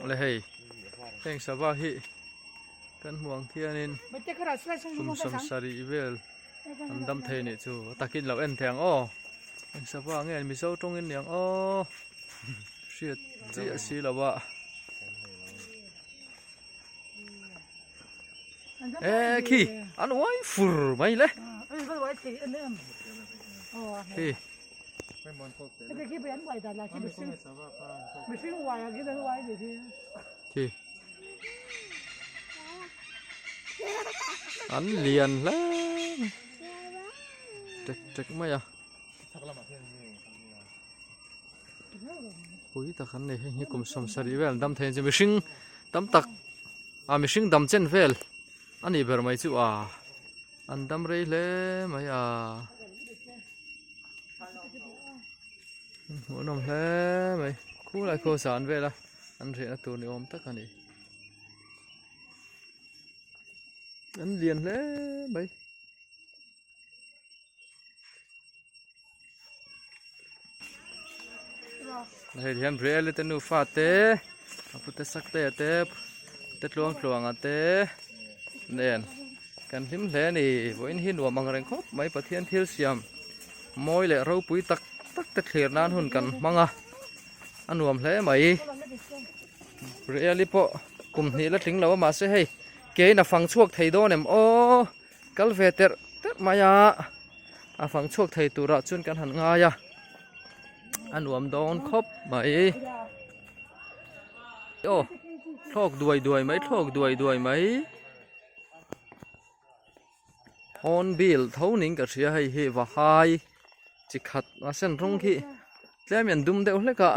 Le hei heng sava hi kan hmuh ang khianin kum sawmsarih vel an dam thei anih chu a takin lo en thei ang aw eng sava nge mizo tawngin ni ang aw hriat chiah si lo a e khi an uai fur mai le khi khi an lian hle tek tek mai a pui tak an nei hei hi kum sawmsarih vel an dam thei a ni mihring tam tak a mihring dam chen vel a nih ber mai chu a an dam rei hle mai a hmuhnawm hle mai khulai khaw san vel a an riahna tur ni awm tak a ni an lian hle mai. Hei hian Brielle te nufa te a pute sak te te te tluang tluanga te nen kan hlim hle a ni vawiin hi nuam ang reng khawp mai Pathian thil siam mawi leh ropui tak tak te thlir nan hun kan hmang a a nuam hle mai Brielle pawh kum hnih la tling lo a mahse hei keiin a fang chhuak thei dawn em aw kal ve terh terh mai a. A fang chhuak thei turah chuan kan han ngai a a nuam dawn khawp mai aw thlawk duai duai mai thlawk duai duai mai hornbill tho niin ka hria hei hi vahai chi khat a sen rawng khi tlem in an dum deuh hlek a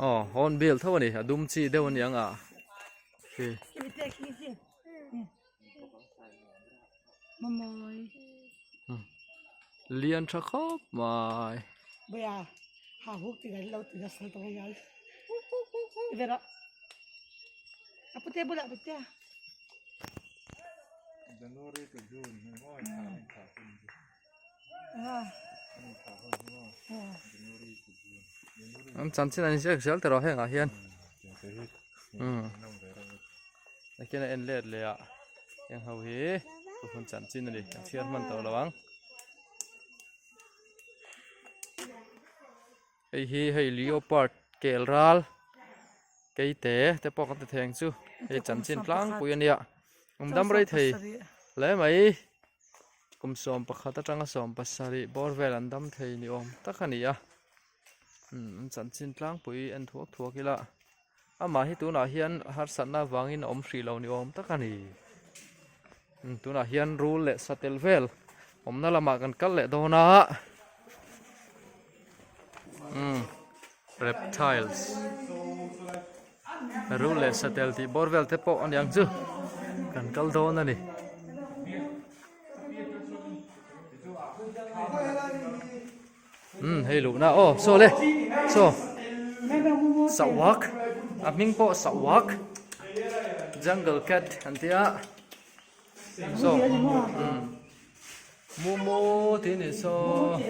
aw hornbill tho a ni a dum chi deuh a ni ang a khi. Lian tha khawp mai. An chanchin an inziak zel tawh hengah hian. Nakin a en let leh a heng ho hi hun chanchin a ni a chhiar hman tawh lo ang. Hei hi hei leopard kel ral keite te pawh kan ti thei ang chu hei chanchin tlangpui a nia awm dam rei thei hle mai kum 11 atanga 17 bawr vel an dam thei ni awm tak a ni a an chanchin tlangpui en thuak thuak ila. Amah hi tunah hian harsatna avangin a awm hrih lo ni awm tak a ni. Tunah hian rul leh satel vel awmna lamah kan kal leh dawn a. Umm reptiles rul leh satel tih bawr vel te pawh a ni ang chu kan kal dawn a ni. Umm hei luhna aw saw le saw sawak a hming pawh sawak jungle cat an tia saw umm momo tih a nih saw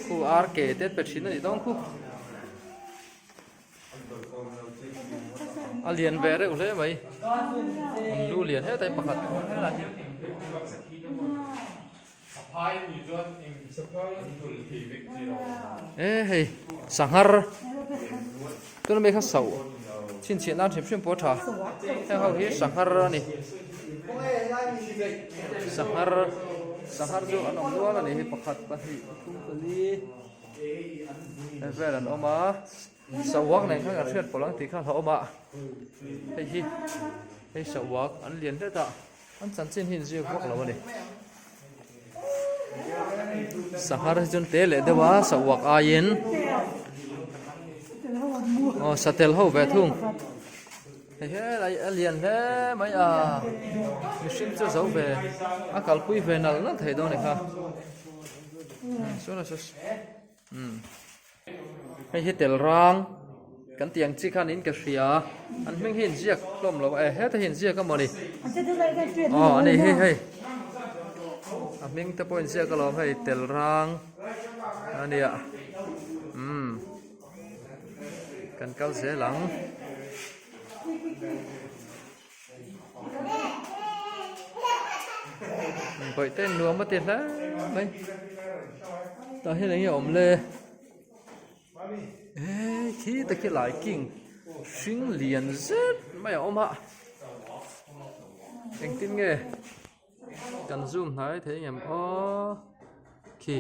khu ar ke te pe thin a nih dawn khu a lian ve reuh hle mai an lu lian hetai pakhat e hei sanghar tuna mi kha sauh chhinchhiah nan hrim hrim pawh a tha heng ho hi sanghar a ni sanghar sanghar chu an awm nual a ni hei pakhat pahnih pathum pali. Hei vel an awm a sawak nen khan kan hriat pawlh ang tih kha a awm a hei hi hei sawak an lian hlet a an chanchin hi inziak vak lo a ni sanghar hi chuan te leh deuh a sawak aiin aw satel ho ve thung hei helai a lian hle mai a mihring chu a zo ve a kalpui ve nal nal thei dawn a ni kha. Hei hi tel rang kan tih ang chi khan in ka hria an hming hi inziak hlawm lo e heta hi inziak a mawni aw a ni hei hei A hming te pawh inziak alawm hei tel rang a nia umm kan kal zel ang. Bawihte in nuam a ti hle mai tah hian enge awm le eh khi te khi lai king hring lian zet mai a awm a engtin nge Kan zoom hnai thei ngem aw khi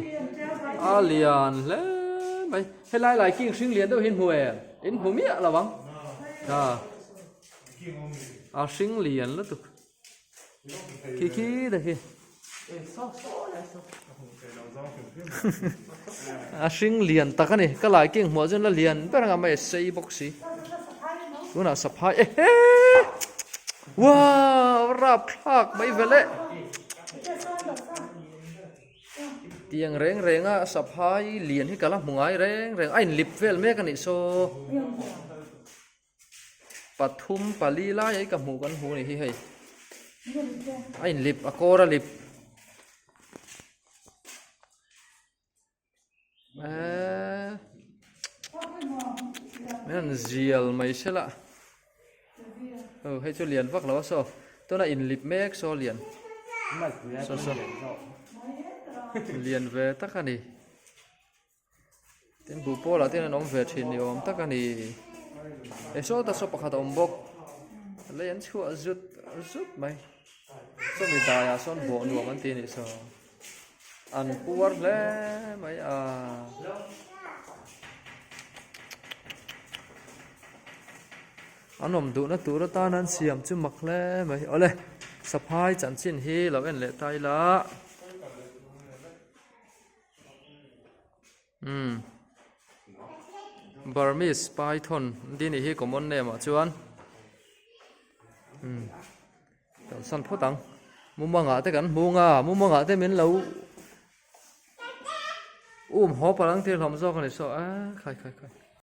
a lian hle mai helai lai king hring lian deuh hi in hmu em in hmu miah lo ang a a hring lian lutuk khi khi te khi a hring lian tak a ni ka lai king hmuh chuan la lian ber ang a mai a sei bawk si tunah saphai ehe Wow! Rapthlak mai vel e! Tiang reng reng a saphai lian hi ka la hmu ngai reng reng a inlip vel mek a nih saw. Pathum pali lai ai ka hmuh kan hmu a nih hi hei. A inlip a kawr a lip. Eee min han zial mai se lah aw hei chu lian vak lo a saw tuna inlip mek saw lian saw saw lian ve tak a ni tin buh pawlah te hian an awm ve thin ni awm tak a ni e sawta saw pakhat a awm bawk lei an chhuah zut zut mai sawmi daiah sawn bawh nuam an ti a nih saw. An puar hle mai a. An awm duhna tur atan an siam chu mak hle mai. Awle, saphai chanchin hi lo en leh ta ila. Umm Burmese python an tih a nih hi common name ah chuan umm kalsan phawt ang mumangah te kan hmu ang a mumangah te min lo um haw palh ang tih hlawm zawk a ni saw a khai khai khai.